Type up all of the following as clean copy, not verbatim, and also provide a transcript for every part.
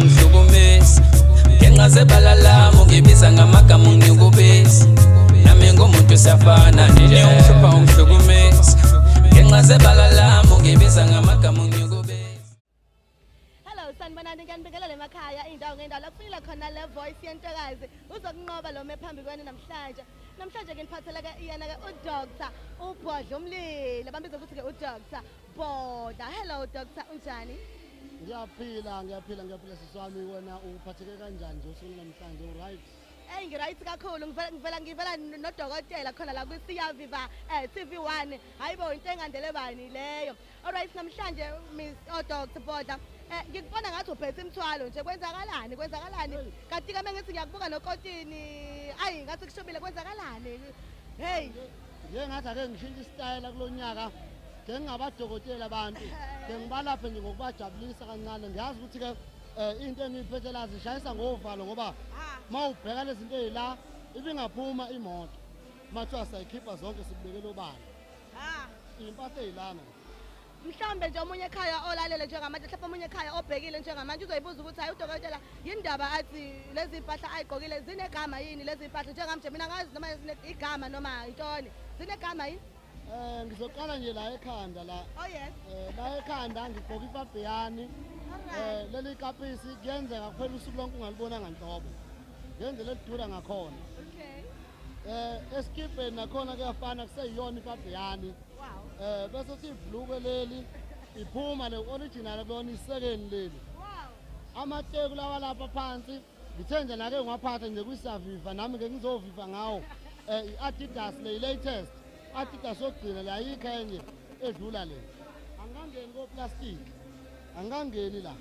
ungihlukumeza ngenxa zebala lami ungibiza ngamagama ungikubeza nami ngumuntu siyafana nje ungihlupha ungihlukumeza ngenxa zebala lami ungibiza ngamagama ungikubeza. Hello sanibonani, ngiyanibingelela emakhaya indawo ngendawo la kufunela khona le voice yentokazi uzokunqoba lo phambi kwenu namhlanje. Namhlanje ke niphathela ke iyena ke uDr uBhodla Umlilo, bambiza ukuthi ke uDr Bhodla. Hello Dr, unjani? Ngiyaphila, ngiyaphila, ngiyaphila sisi wami. Wena uphatheke kanjani nje usuku namhlanje? Right? Hey, ngiright kakhulu. Ngivela nodokotela khona la kwi-Siyaviva TV1. Hayibo, into engandele bani leyo. Alright, namhlanje Miss Dr Bhodla, ngikubona ngathi uphethe imithwalo nje. Kwenzakalani? Kwenzakalani? Kanti ke mengithi ngiyakubuka nokotini, ayi ngathi kushubile. Kwenzakalani? Hey, ngiye ngathi ake ngishintshe isitayela kulonyaka, ke ngingabadokotela abantu, ke ngibalaphe nje ngokubajabulisa kancane. Ngiyazi ukuthi ke into engiyiphethe la zishayisa ngovalo, ngoba uma ubheka lezi zinto ey'la ibingaphuma imoto mathiwa sayikhipha zonke sibekele obala. Iy'mpahla ey'lana. Mhlawumbe nje omunye ekhaya olalele njengamanje, mhlawumbe omunye ekhaya obhekile njengamanje uzoyibuza ukuthi hayi udokotela yindaba athi lezi mpahla ayigqokile zinegama yini lezi mpahla? Njengamanje mina ngazi noma igama noma intoni, zinegama yini? Ngizoqala nje la ekhanda la. Oh yes. La ekhanda ngigqoka ifabhiyani. Leli kapisi kuyenzeka kuphela usuku lonke ungalibonanga nhlobo. Ngendlela elidura ngakhona. Okay. Esikipeni nakhona kuyafana, kuseyiyona ifabhiyani. Wow. Bese sibhluke leli iphuma le original kulona isekeni leli. Wow. Amateku lawa lapha phansi ngithe nje nake ngiwaphatha nje kwiSaviva, nami ke ngizoviva ngawo. I-Adidas le latest. Adidas yokugcina le ayikho enye edlula le. Angangeni koplastic. Angangeni la.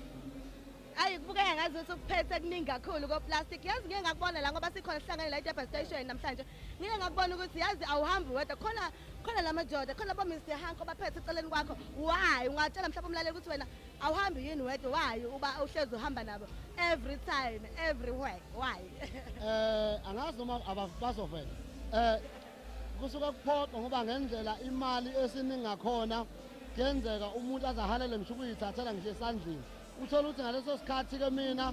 Ayi kubukeka ngazi ukuthi ukuphethe kuningi kakhulu koplastic. Yazi ngike ngakubona la ngoba sikhona sihlangene la eDurban Station namhlanje. Ngike ngakubona ukuthi yazi awuhambi wedwa, khona khona lamadoda, khona bo Mr Hanko baphethe eceleni kwakho. Why? Ungatshela mhlawumbe umlaleli ukuthi wena awuhambi yini wedwa? Why uba uhlezi uhamba nabo every time everywhere? Why? Angazi noma abazovela. Kusuka kuphoqa ngoba ngendlela imali esiningi ngakhona kuyenzeka umuntu azahalele ngisho ukuyithathela ngisho esandleni. Uthola ukuthi ngaleso sikhathi ke mina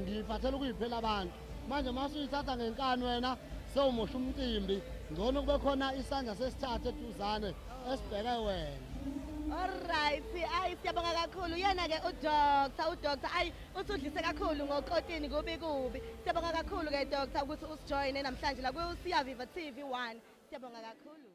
ngiyiphathela ukuyiphela abantu. Manje mase uyithatha ngenkani wena sewumosha umcimbi. Ngcono kube khona isandla sesithathu eduzane esibheke wena. Alright, ayi siyabonga kakhulu. Yena ke uDr ayi usudlise kakhulu ngokotini kubi kubi. Siyabonga kakhulu ke Dr ukuthi usijoyine namhlanje la ku-Siyaviva TV1. Siyabonga kakhulu.